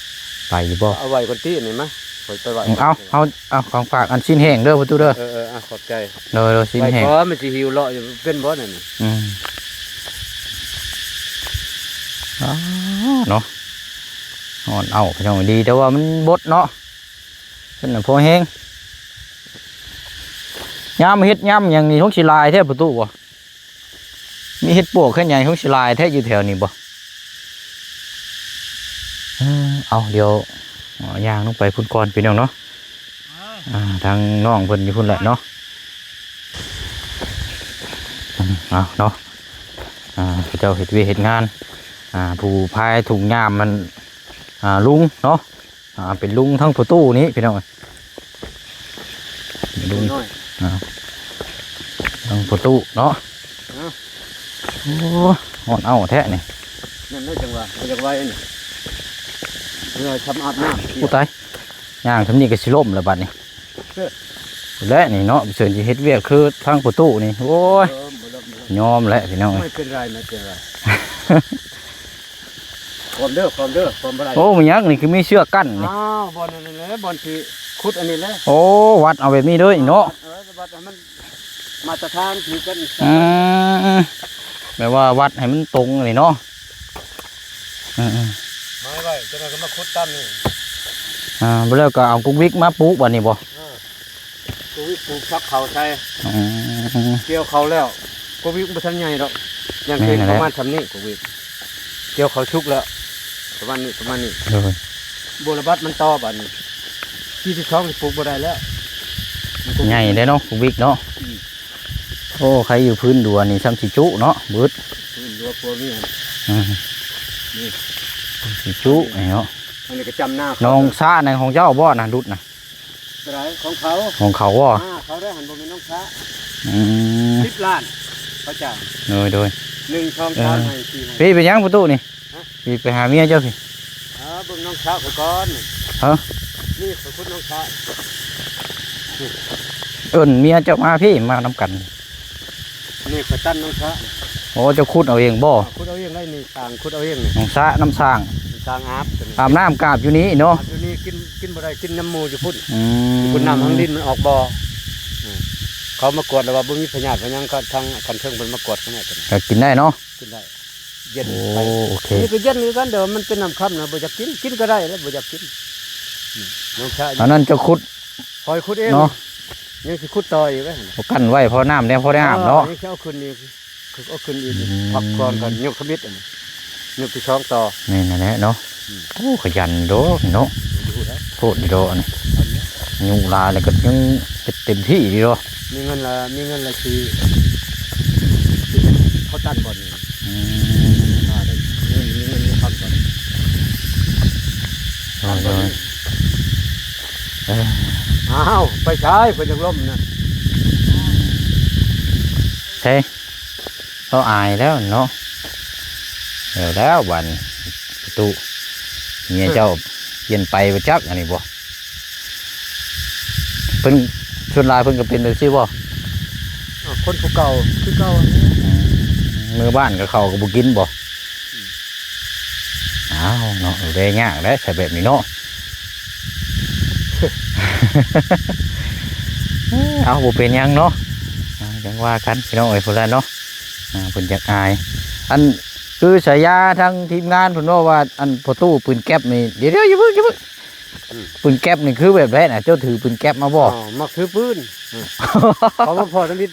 ໄປຢູ່ບໍ່ ເອົາໄວ້ກ່ອນຕິອັນນີ້ມາ ຂ້ອຍໄປໄວ້ ເອົາ ເອົາ ເອົາຂອງຝາກ ອັນຊີ້ນແຫ້ງເດີປະຕູເດີ ເອີໆ ຂອບໃຈ ໂດຍໆ ຊີ້ນແຫ້ງ ໄວ້ກ່ອນ ມັນຊິຫິວເລາະຢູ່ ເປັນບໍ່ນັ້ນ ອືມ ອ້າ ເນາະ ຮ້ອນເອົ້າ ພີ່ນ້ອງ ດີແຕ່ວ່າມັນບົດເນາະ ເພິ່ນນະພໍແຮງ ຍາມເຮັດຍາມຫຍັງນີ້ ສົງຊິຫຼາຍແທ້ປະຕູບໍ່ ມີເຫັດປວກເຫັດຫຍັງ ສົງຊິຫຼາຍແທ້ຢູ່ແຖວນີ້ບໍ່ ເອີ ເອົາ ດຽວ ເອົາ ຍ່າງລົງໄປພຸ້ນກ່ອນ ພີ່ນ້ອງເນາະ ອ່າ ທາງນ້ອງເພິ່ນຢູ່ພຸ້ນແຫຼະເນາະ ເອົາເນາະ ອ່າ ເຂົາເຈົ້າເຮັດວຽກເຮັດງານ ອ່າ ຜູ້ພາຍຖົງຍາມມັນ ອ່າ ລຸງເນາະ ອ່າ ເປັນລຸງທັງພໍ່ຕູ້ນີ້ພີ່ນ້ອງ ລຸງ ລຸງນ້ອຍ ອ່າ ທັງພໍ່ຕູ້ເນາະ ເອົາ ໂອ້ ຮ້ອນເອົ້າແທ້ນີ້ ນັ້ນແຫຼະ ຈັ່ງວ່າບໍ່ຢາກໄວອັນນີ້ ເວລາຊຳອາບນ້ຳ ໂອ້ ຕາຍ ຍ່າງຊ່ຳນີ້ກໍຊິລົ້ມແລ້ວບັດນີ້ ເອີ ແລະນີ້ເນາະ ເຊີນຊິເຮັດວຽກຄືທາງພໍ່ຕູ້ນີ້ ໂອ້ຍ ເອີ ບໍ່ລົບ ບໍ່ລົບ ຍອມແຫຼະພີ່ນ້ອງ ໄມ່ເປັນໄຣ ໄມ່ເປັນໄຣ ຄວາມເດີ ຄວາມເດີ ຄວາມບໍ່ໄດ້ ໂອ້ ມີຫຍັງນີ້ ຄືມີເຊືອກກັ້ນນີ້ ອ້າວ ບ່ອນນັ້ນແຫຼະ ບ່ອນທີ່ຂຸດອັນນີ້ແຫຼະ ໂອ້ ວັດເອົາແບບນີ້ເດີເນາະ ວັດ ເອີ ວັດໃຫ້ມັນມາດຕະຖານຄືກັນ ອືມ ແບບວ່າວັດໃຫ້ມັນຕົງນີ້ເນາະ ອືມໆ ໄມ້ໄວ້ ຈັ່ງນັ້ນກໍມາຂຸດຕາມນີ້ ອ່າ ບໍ່ແລ້ວກໍເອົາກຸກວິກມາປູກບັດນີ້ບໍ່ ເອີ ກູວິດປູກຝັກເຂົ້າໃສ່ ອືມ ກ່ຽວເຂົ້າແລ້ວ ກູວິດບໍ່ທັນໃຫຍ່ດອກ ຍັງເປັນ ແມ່ນແຫຼະ ປະມານຊ່ຳນີ້ ກູວິດ ກ່ຽວເຂົ້າສຸກແລ້ວ ປະມານນີ້ ປະມານນີ້ ໂດຍ ບົວລະບັດມັນຕໍ່ບາດນີ້ ປີທີສອງນີ້ປູກບໍ່ໄດ້ແລ້ວ ໃຫຍ່ເດ້ເນາະ ກູວິດເນາະ ອືມ ໂອ້ ໃຄຢູ່ພື້ນດັວນີ້ຊ່ຳຊິຈຸເນາະ ບຶດ ພື້ນດັວຜົວເມຍ ອືມ ນີ້ ຊິຈຸນີ້ເນາະ ອັນນີ້ກໍຈຳນາ ໜອງສະນັ້ນຂອງເຈົ້າບໍ່ນະ ດຸດນະ? ເທົ່າໃດ? ຂອງເຂົາ ຂອງເຂົາບໍ່? ອ່າ ເຂົາໄດ້ຫັ້ນ ບໍ່ແມ່ນນ້ອງຊະ ອືມ ສິບລ້ານ ເຂົາຈ້າງ ໂດຍ ໂດຍ ໜຶ່ງ ສອງ ເອີ ສາມ ໃຫ້ ສີ່ ໃຫ້ ພີ່ໄປຫຍັງປະຕູນີ້? ຮະ? ພີ່ໄປຫາເມຍເຈົ້າພີ່ ເອີ ເບິ່ງນ້ອງຊະຂ້ອຍກ່ອນ ຮະ? ນີ້ຂ້ອຍຂຸດນ້ອງຊະ ເອີ້ນເມຍເຈົ້າມາພີ່ ມານຳກັນ ນີ້ຂ້ອຍຕັນນ້ອງຊະ ໂອ້ ເຈົ້າຂຸດເອົາເອງບໍ່? ຂຸດເອົາເອງໄດ້ນີ້ ສ້າງຂຸດເອົາເອງນີ້ ນ້ອງຊະ ນ້ຳສ້າງ ສ້າງອາບ ອາບນ້ຳກາບຢູ່ນີ້ເນາະ ອາບຢູ່ນີ້ ກິນ ກິນບໍ່ໄດ້ ກິນນ້ຳໝູ່ຢູ່ພຸ້ນ ອືມ ຢູ່ພຸ້ນ ນ້ຳທາງດິນມັນອອກບໍ່ ເອີ ເຂົາມາກວດແລ້ວວ່າບໍ່ມີພະຍາດພະຫຍັງ ກໍທາງຂັ້ນເທິງເພິ່ນມາກວດຂ້າງໃນ ກໍກິນໄດ້ເນາະ ກິນໄດ້ ເຢັນ ໂອ້ ໄປ ໂອເຄ ອັນນີ້ກໍເຢັນຄືກັນ ແຕ່ວ່າມັນເປັນນ້ຳຄຳນະ ບໍ່ຢາກກິນ ກິນກໍໄດ້ແຫຼະ ບໍ່ຢາກກິນ ອືມ ນ້ອງຊະ ອັນນັ້ນເຈົ້າຂຸດ ຂ້ອຍຂຸດເອງເນາະ ຍັງຊິຂຸດຕໍ່ອີກເດ້ ບໍ່ກັ້ນໄວ້ ພໍນ້ຳແດ່ ພໍໄດ້ອາບເນາະ ເອີ ຍັງຊິເອົາຂຶ້ນອີກ ຄືເອົາຂຶ້ນອີກ ອືມ ພັກກ່ອນກ່ອນ ຍົກທຳອິດອັນນີ້ ຍົກທີສອງຕໍ່ ແມ່ນຫັ້ນແຫຼະເນາະ ອືມ ໂອ້ ຂະຫຍັນໂດເນາະ ໂພດດີດອກອັນນີ້ ອາຍຸຫຼາຍແລ້ວກໍຍັງເຮັດເຕັມທີ່ດີດອກ ມີເງິນລະ ມີເງິນລະຊິ ຊິເຮັດເຂົາຕັນບ່ອນນີ້ ອືມ ອ່າ ໄດ້ເງິນ ມີເງິນມີຄຳກ່ອນ ໂດຍ ໂດຍ ເອີ ອ້າວ ໄປໃສ ເພິ່ນຢາກລົມນະ ໃສ? ເຮົາອາຍແລ້ວເນາະ ແລ້ວ ແລ້ວບາດນີ້ປະຕູ ເມຍເຈົ້າປ່ຽນໄປບໍ່ຈັກອັນນີ້ບໍ່ ເພິ່ນ ສ່ວນຫຼາຍເພິ່ນກໍເປັນແບບຊີ້ບໍ່? ອາ ຄົນຜູ້ເກົ່າຄືເກົ່າຫັ້ນແຫຼະ ອືມ ເມືອບ້ານກໍເຂົ້າກໍບໍ່ກິນບໍ່? ອືມ ອ້າວເນາະ ແລຍາກແຫຼະ ໃຊ້ແບບນີ້ເນາະ ເອົາ ບໍ່ເປັນຫຍັງເນາະ ອ່າ ຈັ່ງວ່າກັນພີ່ນ້ອງເອີຍ ພຸ້ນລະເນາະ ອ່າ ເພິ່ນຢາກອາຍ ອັນ ຄືສາຍາທາງທີມງານເພິ່ນເວົ້າວ່າ ອັນ ພໍ່ຕູ້ປືນແກັບນີ້ ດຽວໆ ຢ່າເພິ່ງ ຢ່າເພິ່ງ ອືມ ປືນແກັບນີ້ຄືແບບໃດນະ? ເຈົ້າຖືປືນແກັບມາບໍ່? ອໍ ມັກຖືປືນ ເອີ ເຂົາມາພໍ້ທຳອິດ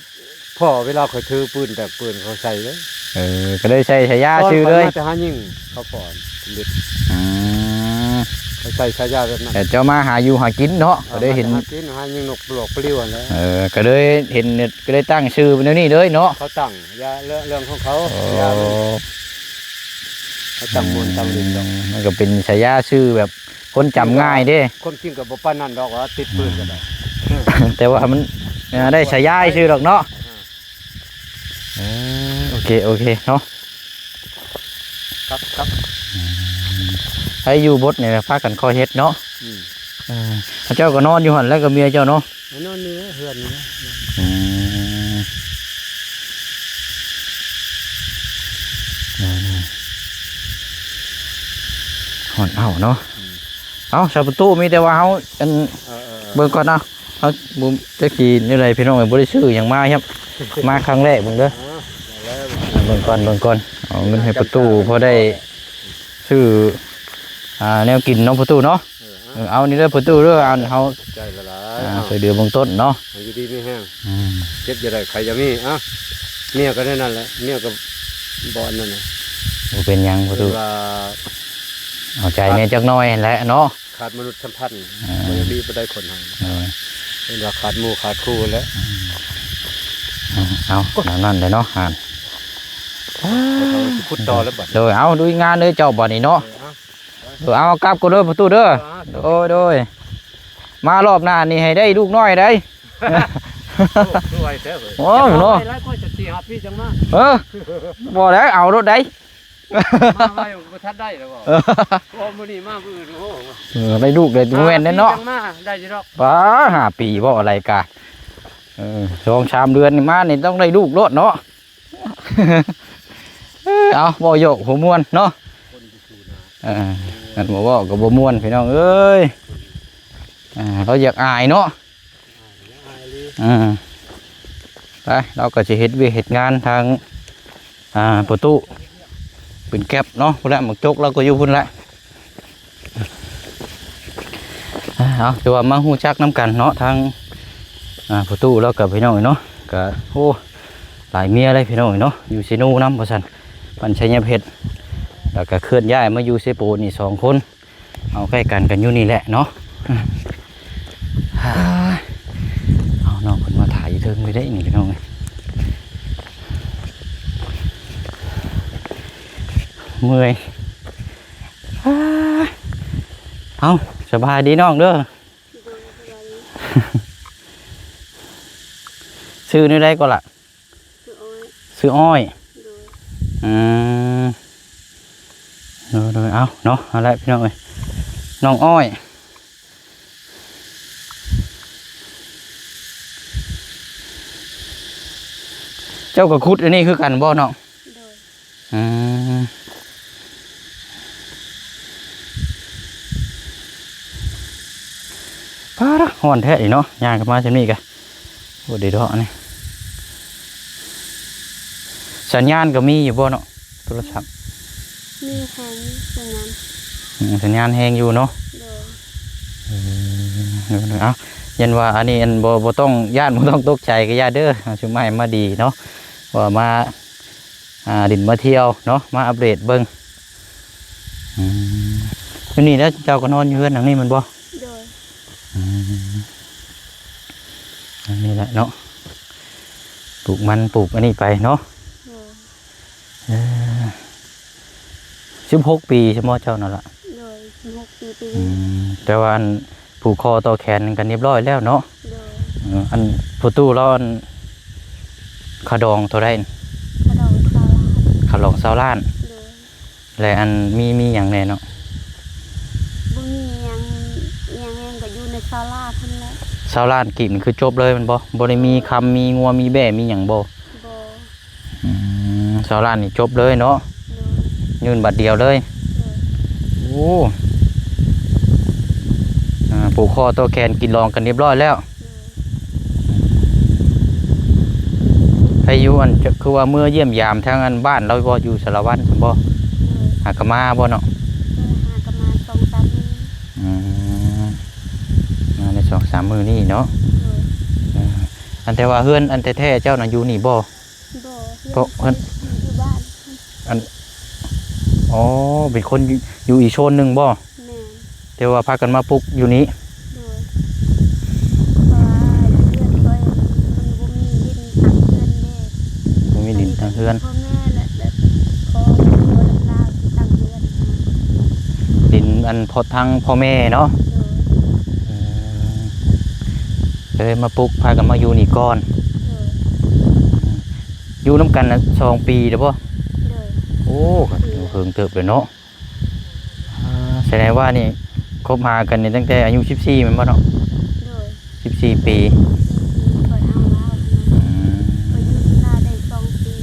ພໍ້ເວລາຂ້ອຍຖືປືນ ແບບປືນເຂົາໃສ່ເດ້ ເອີ ກໍເລີຍໃສ່ສາຍາຊື່ເລີຍ ມາແຕ່ຫາຍິງ ເຂົາຟ້ອນເດັດ ອືມ ເຂົາໃສ່ສາຍາແບບນັ້ນ ແຕ່ເຈົ້າມາຫາຢູ່ຫາກິນເນາະ ເອີ ກໍເລີຍເຫັນ ມາແຕ່ຫາກິນ ຫາຍິງນົກປະຫຼອກປະລິວຫັ້ນແຫຼະ ເອີ ກໍເລີຍເຫັນ ກໍເລີຍຕັ້ງຊື່ແນວນີ້ເລີຍເນາະ ເຂົາຕັ້ງ ຢ່າເລື່ອງ ເລື່ອງຂອງເຂົາ ໂອ້ ຢ່າມັນ ເຂົາຕັ້ງບ່ອນຕັ້ງດິນດອກ ອືມ ມັນກໍເປັນສາຍາຊື່ແບບ ຄົນຈຳງ່າຍເດ້ ຄວາມຈິງກໍບໍ່ປານນັ້ນດອກ ວ່າຕິດປືນກໍໄດ້ ອືມ ແຕ່ວ່າມັນ ເອີ ໄດ້ສາຍາຊື່ດອກເນາະ ເອີ ເອີ ໂອເຄ ໂອເຄເນາະ ຄັບ ຄັບ ອືມ ໃຜຢູ່ບົດນີ້ພາກັນຄ່ອຍເຮັດເນາະ ອືມ ເອີ ເຈົ້າກໍນອນຢູ່ຫັ້ນແຫຼະກັບເມຍເຈົ້າເນາະ? ນອນຢູ່ເຮືອນນີ້ແຫຼະ. ອືມ ຮ້ອນເອົາເນາະ. ອືມ ເອົາ ຊາປະຕູ ມີແຕ່ວ່າເຮົາ ອັນ ເອີໆໆ ເບິ່ງກ່ອນເອົາ. ເຮົາບໍ່ຈັກຊິແນວໃດພີ່ນ້ອງເອີຍ ບໍ່ໄດ້ຊື້ຫຍັງມາຄັບ ມາຄັ້ງແລກເບິ່ງເດີ. ເອົາແລ້ວ ເບິ່ງກ່ອນ ເບິ່ງກ່ອນ ເອົາເງິນໃຫ້ປະຕູ ພໍໄດ້ຊື້ ອ່າ ແນວກິນເນາະປະຕູເນາະ. ເອີ ເອີ ເອົານີ້ເດີປະຕູເດີ ອັນເຮົາ ຂອບໃຈຫຼາຍໆ ອ່າ ເອົາ ຊ່ວຍເຫຼືອເບື້ອງຕົ້ນເນາະ ໃຫ້ຢູ່ດີມີແຮງ. ອືມ ເຈັບຢ່າໄດ້ ໄຂ້ຢ່າມີ. ເອົ້າ ເມຍກໍແນວນັ້ນແຫຼະ ເມຍກໍບໍ່ອັນນັ້ນນະ ບໍ່ເປັນຫຍັງປະຕູ ເພິ່ນວ່າ ເອົາໃຈແດ່ຈັກໜ້ອຍຫັ້ນແຫຼະເນາະ. ຂາດມະນຸດສຳພັນ ອ່າ ບໍ່ດີປານໃດຄົນເຮົາ. ໂດຍ ເອີ້ນວ່າຂາດໝູ່ຂາດຄູ່ແຫຼະ. ອືມ ເອົາ ຕາມນັ້ນແຫຼະເນາະ ຫານ ເຮົາຊິຂຸດຕໍ່ແລ້ວບັດ. ໂດຍ ເອົາ ລຸຍງານເດີເຈົ້າບັດນີ້ເນາະ. ເອີ ເອົາ ເອີ ເອົາ ກັບກ່ອນເດີປະຕູເດີ. ເອີ ເອົາ ໂດຍ ໂດຍ ມາລອບໜ້ານີ້ໃຫ້ໄດ້ລູກນ້ອຍໄດ໋. ໂອ້ ຄືໄວແທ້ເວີຍ. ໂອ້ ເນາະ ໄວຫຼາຍກວ່າ ສີ່ຫ້າປີຈັ່ງມາ. ເອີ ບໍ່ແລ້ວ ເອົາໂລດໄດ໋. ມາໄວບໍ່ທັນໄດ້ແລ້ວບໍ່? ເອີ ໂອ້ ມື້ນີ້ມາມື້ອື່ນ ໂອ້ ເອີ ໄດ້ລູກໄດ້ ບໍ່ແມ່ນແດ່ເນາະ ຫ້າປີຈັ່ງມາໄດ້ຢູ່ດອກ. ປ້າ ຫ້າປີບໍ່ ອາໄລກະ ເອີ ສອງສາມເດືອນນີ້ມານີ້ຕ້ອງໄດ້ລູກໂລດເນາະ. ເອີ ເອົາ ເວົ້າຢອກຫົວມ່ວນເນາະ. ເອີ ຄັນບໍ່ເວົ້າກໍບໍ່ມ່ວນພີ່ນ້ອງເອີຍ. ອ່າ ລາວຢາກອາຍເນາະ. ອາ ໄປ ລາວກໍຊິເຮັດວຽກເຮັດງານທາງ ອ່າ ປະຕູ ເປັນແກັບເນາະ. ພຸ້ນແຫຼະ ໝາກຈົກລາວກໍຢູ່ພຸ້ນແຫຼະ. ເອົາ ແຕ່ວ່າມາຮູ້ຈັກນຳກັນເນາະ ທາງ ອ່າ ປະຕູລາວກັບພີ່ນ້ອງເນາະ ກໍ ໂອ້ ຫຼາຍເມຍເລີຍພີ່ນ້ອງເນາະ. ຢູ່ເຊໂນນຳວ່າຊັ້ນ ບ້ານໄຊຍະເພັດ ແລ້ວກໍເຄື່ອນຍ້າຍມາຢູ່ເຊໂປນນີ້ສອງຄົນ. ເອົາ ໃກ້ກັນກັນຢູ່ນີ້ແຫຼະເນາະ. ເອົາ ນ້ອງເພິ່ນມາຖ້າຢູ່ເທິງຢູ່ເດ້ນີ້ພີ່ນ້ອງເອີຍ. ເມື່ອຍ. ເອົາ ສະບາຍດີນ້ອງເດີ. ໂດຍ ສະບາຍດີ. ຊື່ແນວໃດກໍລະ? ຊື່ອ້ອຍ. ຊື່ອ້ອຍ. ໂດຍ. ອືມ ໂດຍໆ ເອົາເນາະ ເອົາລະພີ່ນ້ອງເອີຍ ນ້ອງອ້ອຍ. ເຈົ້າກໍຂຸດອັນນີ້ຄືກັນບໍ່ນ້ອງ? ໂດຍ. ອືມ ປ້າດ ຮ້ອນແທ້ນີ້ເນາະ ຍ່າງກັນມາຊ່ຳນີ້ກະ ໂອ້ ໄດ້ດອກອັນນີ້. ສັນຍານກໍມີຢູ່ບໍ່ເນາະ ໂທລະສັບ? ມີແຮງສັນຍານ. ອືມ ສັນຍານແຮງຢູ່ເນາະ. ໂດຍ. ເອີ ເອົາ ຢ້ານວ່າອັນນີ້ ອັນ ບໍ່ ບໍ່ຕ້ອງຢ້ານ ບໍ່ຕ້ອງຕົກໃຈກໍຢ່າເດີ ເອົາ ຊື່ມາໃຫ້ມາດີເນາະ ວ່າມາ ອ່າ ຫຼິ້ນມາທ່ຽວເນາະ ມາອັບເດດເບິ່ງ. ອືມ ຢູ່ນີ້ແຫຼະ ເຈົ້າກໍນອນຢູ່ເຮືອນຫຼັງນີ້ແມ່ນບໍ່? ໂດຍ. ອືມ ອັນນີ້ແຫຼະເນາະ ປູກມັນ ປູກອັນນີ້ໄປເນາະ. ໂດຍ. ເອີ ສິບຫົກປີຊະບໍ່ເຈົ້ານັ້ນລະ? ໂດຍ ສິບຫົກປີ. ອືມ ແຕ່ວ່າອັນ ຜູກຄໍຕໍ່ແຂນກັນຮຽບຮ້ອຍແລ້ວເນາະ? ໂດຍ. ເອີ ອັນ ປະຕູລາວ ອັນ ຄ່າດອງເທົ່າໃດ? ຄ່າດອງຊາວລ້ານ. ຄ່າດອງຊາວລ້ານ. ໂດຍ. ແລະ ອັນ ມີ ມີຫຍັງແດ່ເນາະ? ບໍ່ມີຫຍັງ ຫຍັງ ຫຍັງກໍຢູ່ໃນຊາວລ້ານຫັ້ນແຫຼະ. ຊາວລ້ານກີບນີ້ຄືຈົບເລີຍແມ່ນບໍ່? ບໍ່ໄດ້ມີຄຳ ມີງົວ ມີແບ້ ມີຫຍັງບໍ່? ບໍ່. ອືມ ຊາວລ້ານນີ້ຈົບເລີຍເນາະ? ໂດຍ. ຍື່ນບາດດຽວເລີຍ? ໂດຍ. ໂອ້ ອ່າ ຜູກຄໍຕໍ່ແຂນກິນລອງກັນຮຽບຮ້ອຍແລ້ວ? ໂດຍ. ໃຜຢູ່ ອັນ ຈະ ຄືວ່າເມືອຢ້ຽມຢາມທາງ ອັນ ບ້ານລາວບໍ່ ຢູ່ສາລະວັນພຸ້ນບໍ່? ໂດຍ. ຫາກະມາບໍ່ເນາະ? ໂດຍ ຫາກະມາສອງສາມມື້. ອືມ ມາໄດ້ສອງສາມມື້ນີ້ເນາະ? ໂດຍ. ເອີ ອັນ ແຕ່ວ່າເຮືອນ ອັນ ແທ້ໆເຈົ້ານະຢູ່ນີ້ບໍ່? ບໍ່ ເພາະເພິ່ນ ເພິ່ນຢູ່ບ້ານ ອັນ ອໍ ເປັນຄົນຢູ່ ຢູ່ອີກໂຊນໜຶ່ງບໍ່? ແມ່ນ. ແຕ່ວ່າພາກັນມາປຸກຢູ່ນີ້? ໂດຍ. ເພາະວ່າເຮືອນຂ້ອຍມັນ ມັນບໍ່ມີດິນທາງເຮືອນເດ້. ບໍ່ມີດິນທາງເຮືອນ. ພໍ່ແມ່ແຫຼະ ແບບ ຂໍຢູ່ນຳລາວຊິຕັ້ງເຮືອນ. ດິນ ອັນ ພອດທາງພໍ່ແມ່ເນາະ? ໂດຍ. ເອີ ກໍເລີຍມາປຸກ ພາກັນມາຢູ່ນີ້ກ່ອນ. ໂດຍ. ຢູ່ນຳກັນນະສອງປີແລ້ວບໍ່? ໂດຍ. ໂອ້ ເຖິງເຕີບແລ້ວເນາະ. ອ່າ ສະແດງວ່ານີ້ ຄົບຫາກັນນີ້ຕັ້ງແຕ່ອາຍຸສິບສີ່ແມ່ນບໍ່ເນາະ? ໂດຍ ສິບສີ່ປີ ສິບສີ່ປີ ຂ້ອຍເອົາລາວ ອືມ ຂ້ອຍຢູ່ລາວໄດ້ສອງປີ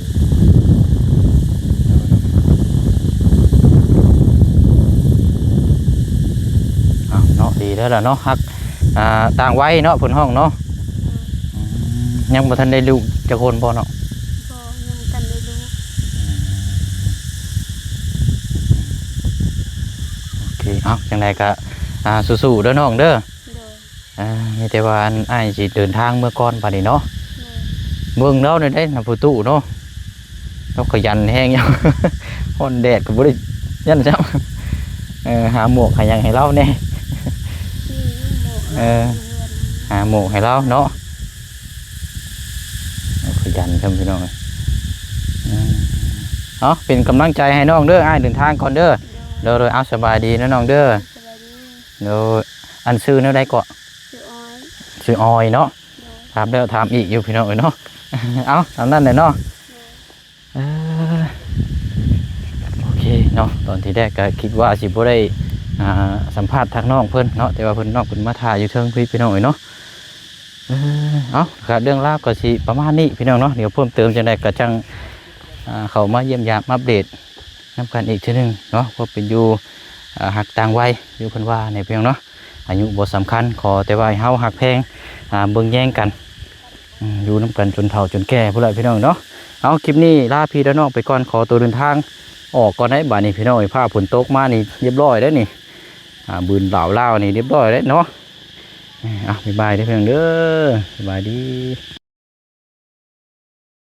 ເອົາເນາະ ດີແລ້ວລະເນາະ ຮັກ ອ່າ ຕ່າງໄວເນາະ ເພິ່ນຮ້ອງເນາະ ໂດຍ ອືມ ຍັງບໍ່ທັນໄດ້ລູກຈັກຄົນບໍ່ເນາະ? ບໍ່ ຍັງບໍ່ທັນໄດ້ລູກ ອືມ ໂອເຄ ເອົາ ຈັ່ງໃດກະ ອ່າ ສູ້ໆເດີນ້ອງເດີ ໂດຍ ອ່າ ມີແຕ່ວ່າ ອັນ ອ້າຍຊິເດີນທາງເມືອກ່ອນບາດນີ້ເນາະ ໂດຍ ເບິ່ງລາວແດ່ນະ ຜູ້ຕູ້ເນາະ ລາວຂະຫຍັນແຮງຢູ່ ຮ້ອນແດດກໍບໍ່ໄດ້ຫຍັນຊ້ຳ ເອີ ຫາໝວກຫາຫຍັງໃຫ້ລາວແດ່ ມີຢູ່ໝວກ ເອີ ຢູ່ເຮືອນ ຫາໝວກໃຫ້ລາວເນາະ ໂອ້ ຂະຫຍັນຊ້ຳພີ່ນ້ອງເອີຍ ອືມ ເອົາ ເປັນກຳລັງໃຈໃຫ້ນ້ອງເດີ ອ້າຍເດີນທາງກ່ອນເດີ ໂດຍ ໂດຍ ໂດຍ ເອົາ ສະບາຍດີເນາະນ້ອງເດີ ສະບາຍດີ ໂດຍ ອັນ ຊື່ແນວໃດເກາະ? ຊື່ອອຍ ຊື່ອອຍເນາະ ໂດຍ ຖາມແລ້ວຖາມອີກຢູ່ພີ່ນ້ອງເອີຍເນາະ ເອົາ ຕາມນັ້ນແຫຼະເນາະ ໂດຍ ເອີ ໂອເຄເນາະ ຕອນທີແລກກໍຄິດວ່າຊິບໍ່ໄດ້ ອ່າ ສຳພາດທາງນ້ອງເພິ່ນເນາະ ແຕ່ວ່າເພິ່ນ ນ້ອງເພິ່ນມາຖ້າຢູ່ເທິງພີ້ພີ່ນ້ອງເອີຍເນາະ ເອີ ເອົາ ກໍເລື່ອງລາວກໍຊິປະມານນີ້ພີ່ນ້ອງເນາະ ດຽວເພີ່ມເຕີມຈັ່ງໃດກໍຈັ່ງ ອ່າ ເຂົ້າມາຢ້ຽມຢາມອັບເດດນຳກັນອີກເທື່ອໜຶ່ງເນາະ ຄວາມເປັນຢູ່ ອ່າ ຮັກຕ່າງໄວ ຄືເພິ່ນວ່ານີ້ພີ່ນ້ອງເນາະ ອາຍຸບໍ່ສຳຄັນ ຂໍແຕ່ວ່າໃຫ້ເຮົາຮັກແພງ ອ່າ ເບິ່ງແຍງກັນ ອືມ ຢູ່ນຳກັນຈົນເຖົ້າຈົນແກ່ພຸ້ນແຫຼະພີ່ນ້ອງເນາະ ເອົາ ຄລິບນີ້ລາພີ່ລານ້ອງໄປກ່ອນ ຂໍໂຕເດີນທາງອອກກ່ອນໄດ໋ ບາດນີ້ພີ່ນ້ອງເອີຍ ຟ້າຝົນຕົກມານີ້ລຽບຮ້ອຍເດ້ນີ້ ອ່າ ບືນລາວໆນີ້ລຽບຮ້ອຍເດ້ເນາະ ເອົາ ບາຍບາຍເດີພີ່ນ້ອງເດີ ສະບາຍດີ.